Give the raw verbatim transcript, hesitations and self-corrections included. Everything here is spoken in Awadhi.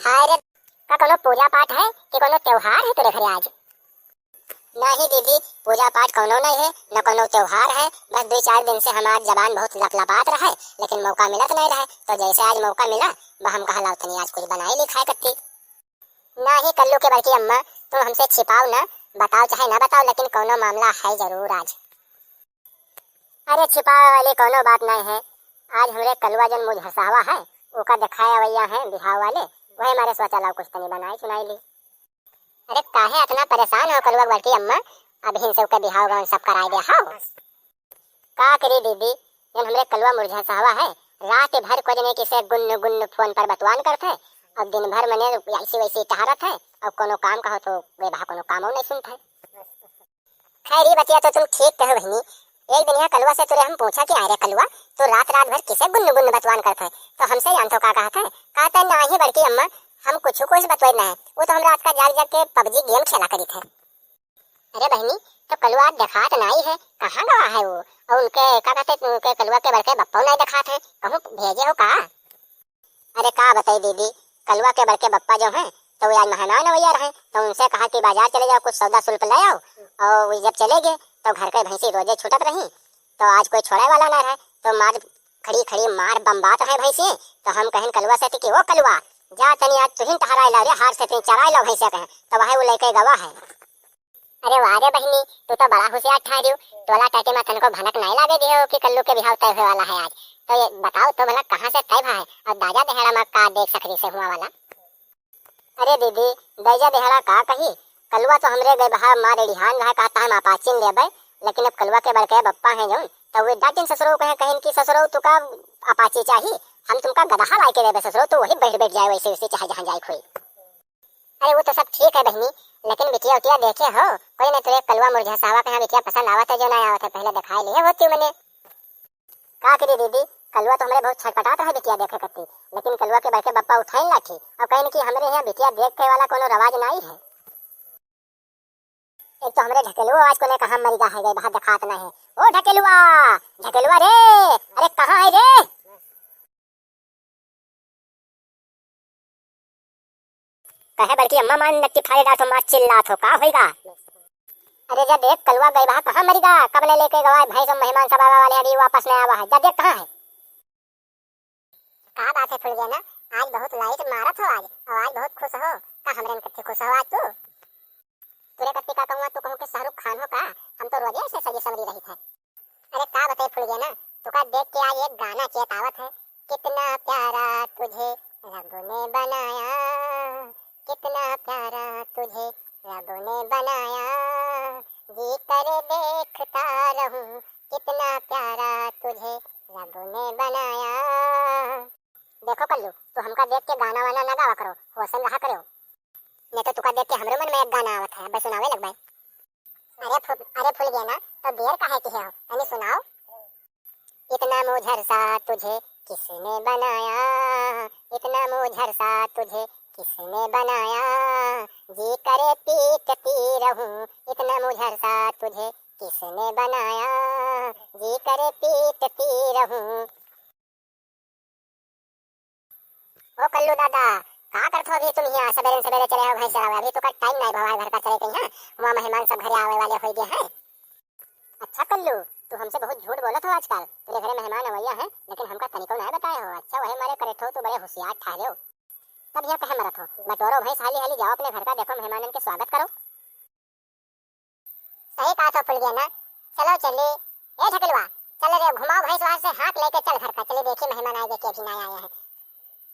हाय रे, का कौनो पूजा पाठ है कि कौनो त्योहार है तोरे घरे आज? नाही दीदी, पूजा पाठ कौनो नहीं है, न कौनो त्योहार है, बस दुई चार दिन से हमार जबान बहुत लपलपात रहे, लेकिन मौका मिलत नहीं रहे, तो जैसे आज मौका मिला, वह हम कहा लाओ तनी आज कुछ बनाई ली खाए कत्ती। नाही कल्लू के बड़की अम्मा, तुम हमसे छिपाओ ना, बताओ चाहे ना बताओ, लेकिन कौनो मामला है जरूर आज। अरे छिपावे वाली कौनो बात नहीं है, आज हमरे कलुआ जन मुझरसहवा है, ओका देखाए अवैया है बिहाव वाले, वही मारे सोचा लाओ कुछ तनी बनाई सुनाई ली। अरे काहे इतना परेशान हो कलुआ बड़की अम्मा, अभी से ओके बिहाव गवन सब कराई दे हाओ। का करी दीदी, जन हमरे कलुआ मुझरसहवा है, रात भर को जने किसे गुन्न गुन्न फोन पर बतवान करत है, और दिन भर मने ऐसी वैसी टहरत है, और कोनो काम कहो तो वे भा कोनो कामो नहीं सुनत है। खैर, ई बतिया तो तुम ठीक कहो बहिनी। एक दिन यहाँ कलुआ से तुरे हम पूछा कि "अरे कलुआ, तू रात रात भर किसे गुन्न गुन्न बतवान करत है?" तो हमसे जान तो का कहत है, कहत है, "नाही बड़की अम्मा, हम कुछ कुछ बतवाई ना है, वो तो हम रात का जाग जाग के पबजी गेम खेला करी थे।" अरे बहिनी, तो कलुआ देखात नाही है, कहाँ गवा है वो? और उनके का कहते, उनके कलुआ के बड़के बप्पा नहीं देखात है, कहूँ भेजे हो का? अरे का बताई दीदी, कलुआ के बड़के बप्पा जो हैं, तो वे आज मेहमान अवैया रहे, तो उनसे कहा कि बाजार चले जाओ, कुछ सौदा सुल्प ले आओ। और वे जब चले गए, तो घर के भैंसी रोजे छूटत रही, तो आज कोई छोड़े वाला ना रहे, तो मार खड़ी खड़ी मार बम्बात रहे भैंसी। तो हम कहन कलुआ से कि "ओ कलुआ, जा तनी आज तुहिन टहराए ला रे, हार से तनी चराए ला भैंसे," कहे, तो वह वो लेके गवा है। अरे वाह रे बहिनी, तू तो बड़ा होशियार ठहरियो। टोला टाटी में तनको भनक नहीं लागे दियो कि कल्लू के बिहाव तय होए वाला है आज। तो ये बताओ तो भला कहाँ से तय भा है और दाजा देहड़ा में का देख सकरी से हुआ वाला? अरे दीदी, दैजा देहड़ा का कही, कलुआ तो हमरे गए बहा मार एड़िहान रहा, कहता हम अपाचिन लेबे, लेकिन अब कलुआ के बड़के बप्पा हैं जौन, तो वे डाटिन ससुरो कहे, कहिन कि "ससुरो तुका अपाची चाही, हम तुमका गदहा लाई के देबे ससुरो, तू वही बैठ बैठ जाए वैसे वैसे चाहे जहाँ जाए खोई।" अरे वो तो सब ठीक है बहिनी, लेकिन बिटिया उटिया देखे हो, कोई नहीं तुरे कलुआ मुरझरसहवा के यहाँ बिटिया पसंद आवत है जो नहीं आवत है, पहले दिखाई लिए होती मने। का करी दीदी, कलुआ तो हमरे बहुत छटपटात रहे बिटिया देखे कत्ती, लेकिन कलुआ के बड़के बप्पा उठाइन लाठी और कहिन कि "हमरे यहाँ बिटिया देखे वाला कोनो रवाज नहीं है।" एक तो हमरे ढकेलुआ आज कोने कहाँ मरिगा है, गए बाहर देखात नहीं है। "ओ ढकेलुआ, ढकेलुआ रे, अरे कहाँ है रे?" कहे बड़की अम्मा मान नट्टी फाड़े डाल तो मार चिल्लात हो, का होइगा? अरे जा देख कलुआ गए बहा, कहाँ मरिगा? कब ने लेके गवा है भैंस और मेहमान सब आवा वाले, अभी वापस नहीं आवा है, जा देख कहाँ है? का बात है फुलगेना, आज बहुत लाइट मारत हो आज, और आज बहुत खुश हो। का हमरे में कत्थे खुश हो आज तू? तुरे कत्ती का कहूँ, तू कहूँ के शाहरुख खान हो का? हम तो रोजे ऐसे सजी संवरी रही थे। अरे का बताई फुलगेना, तुका देख के आज एक गाना चेत आवत है। कितना प्यारा तुझे रब ने बनाया, कितना प्यारा तुझे रब ने बनाया, जी करे देखता रहूं, कितना प्यारा तुझे रब ने बनाया। देखो कल्लू, तू हमका देख के गाना वाना ना गावा करो, होसन रहा करो। नहीं तो तुका देख के हमरे मन में एक गाना आवत है, बस सुनावे लगबे। अरे फु-, अरे फुलगेना, तो देर काहे की है हो, तनी सुनाओ। इतना मुझरसा तुझे किसने बनाया, इतना मुझरसा तुझे किसने बनाया, जी करे पीटती रहूं, इतना मुझरसा तुझे किसने बनाया, जी करे पीटती रहूं। ओ कल्लू दादा, का करत हो अभी तुम यहाँ? सबेरे सबेरे चले हो भैंस चरावे, अभी तो का टाइम नहीं भवा घर का चले के यहाँ, वहाँ मेहमान सब घरे आवे वाले हो गए हैं। अच्छा कल्लू, तू हमसे बहुत झूठ बोलत हो आजकल, तेरे घरे मेहमान अवैया हैं, लेकिन हमका तनिको नहीं बताए हो। अच्छा वही मारे करे हो, तू बड़े होशियार ठहरे हो, तब यहाँ कहे मरत हो। बटोरो भैंस हाली हाली, जाओ अपने घर का, देखो मेहमानन के स्वागत करो। सही कहा तो फुलगेना। चलो चली। ए ढकेलुआ, चल रे, घुमाओ भैंस वहां से, हाथ लेके चल घर का। चली देखी मेहमान आए, देखी अभी ना आए हैं।